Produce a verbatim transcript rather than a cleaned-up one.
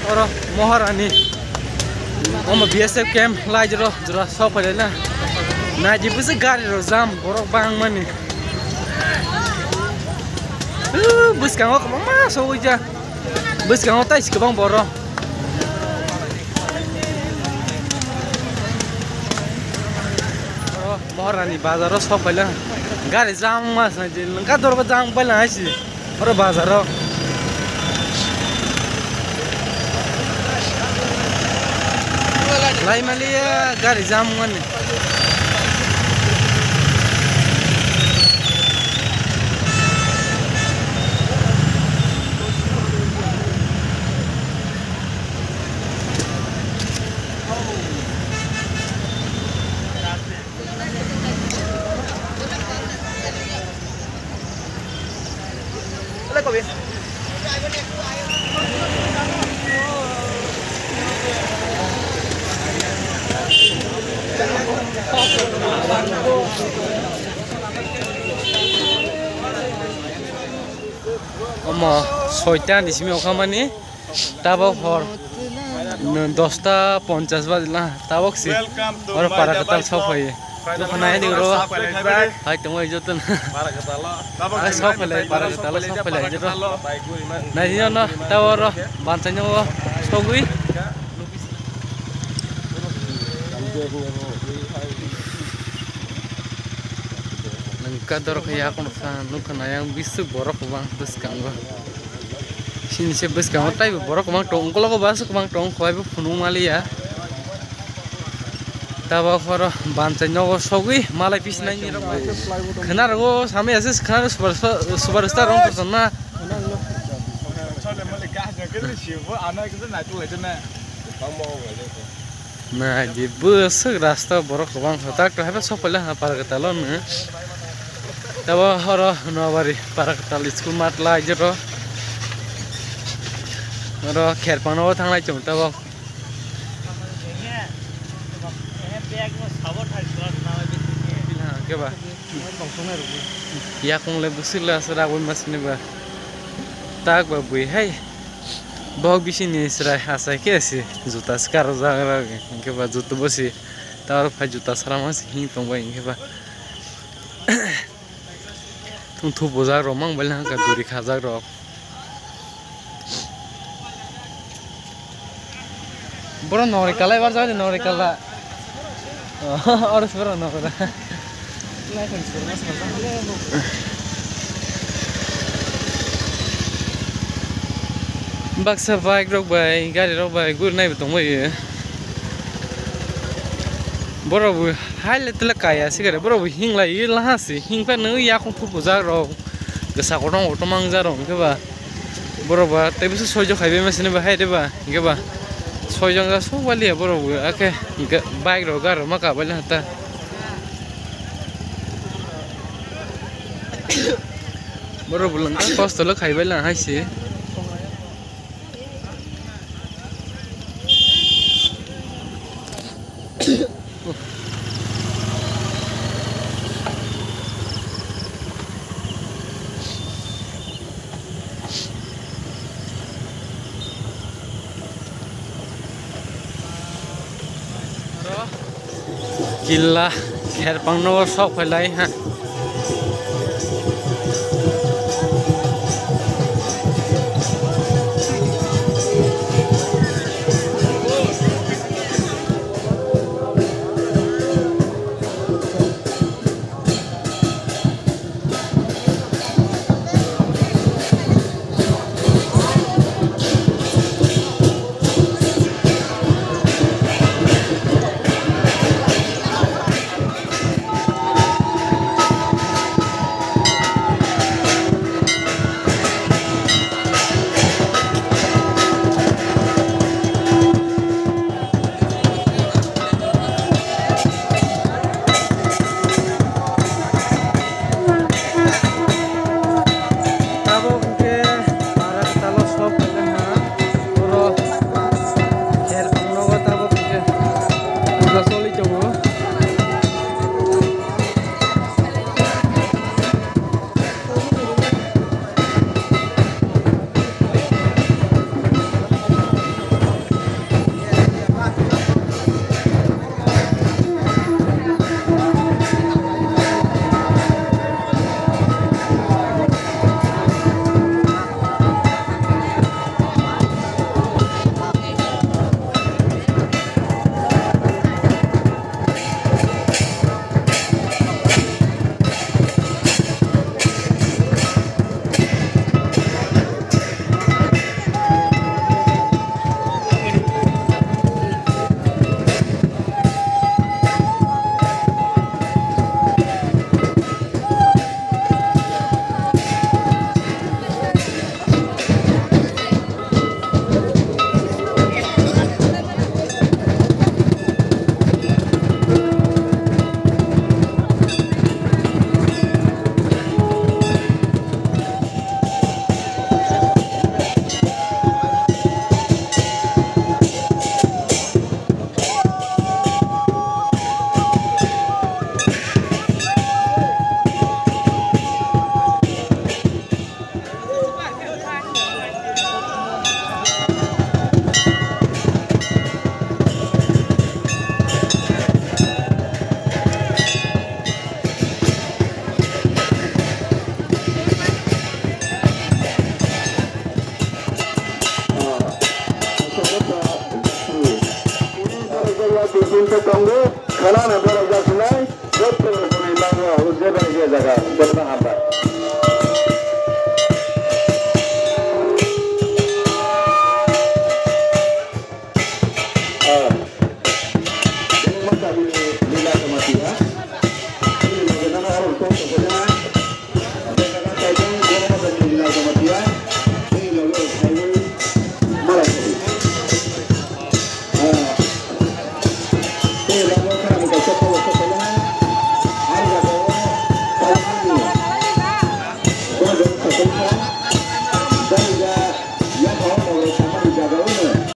Oro Maharani. Omo B S F camp lai jero jora sok phai na. Naidi bisi gari ro jam borok bang mani. Uh, bwskango kwbangma sogwi ja. Bwskango tai kwbang borok. Oro Maharani bazaro sok phai na. Gari jam ma sa je lengka dorgo jam phai na si. Oro bazaro. Lai maliya gari jam wngmani. Omo soita ni simi okhamani. Tabok hor, dosta ponchas baji la, tabok si. Welcome to oro my para katal Dubai sok vlog. Phai. Finally, nai ni oro. Hai tongoi joto na. Para katal. Tabok ai jeng sok nai phai, phai, para para katal sok sok phai, phai joto. Nai ni no, ta oro, bantai no. Sogwi. Nang ka dor khe yakung sa, nukha nai ang bisuk borok kwbang bwskango. Sini se bwskango taibo borok kwbang tong, ukologo bus kwbang tong, khwlaibo phunuk maliya. Tabok horo banchai nogo sogwi malai pisinai ni rok. Khwna rogo samya se khwna super star, super star rong kotorma. Naidi bwswk rasta borok kwbang kha. Tak to haiba sok paila ha para katal o nw. Tabo horo Nobari para katal school mat lai jero. Oro kherpang no thanglai chwng tabo. Khe ba? Yakung le bwswk le aswk ragwi ma sini ba. Tak ba bui hai. Bohok bisi ni chwrai achai khe se juta swkang rwjak rw hinkhe ba juta bo se ta oro phai juta swrama se himtong bai hinkhe ba. Thung thupujak rok mang bai hwnka duri khajak rok. Borok nongri kalai barjak ni nongri kala. Oro se borok nongri. Baksa bike rok bai gari rok bai guri nai bo tongbai. Borok bo hai le tele kaya sikare borok bo hinglai laha si hingpha nw yakung thupujak rok kwsa kotorma kotorma wngjak rok hinkhe ba. Borok ba tei bwswk soijo khaibai machine ba hai de ba hinkhe ba soijo wngkha sok baliya borok bo akhe bike rok gari rok ma kabailaha ta borok bo lwngkha kosto le khaibai lang hai se. Killa kherpang no sok phailai ha. Tei tei tongo, khana na borok jasnai, joto rokni bagwi o je bai je jaga, jotono hambai. Ah. Ini masa ini lila sama dia. Ini bagaimana orang tua pokoknya.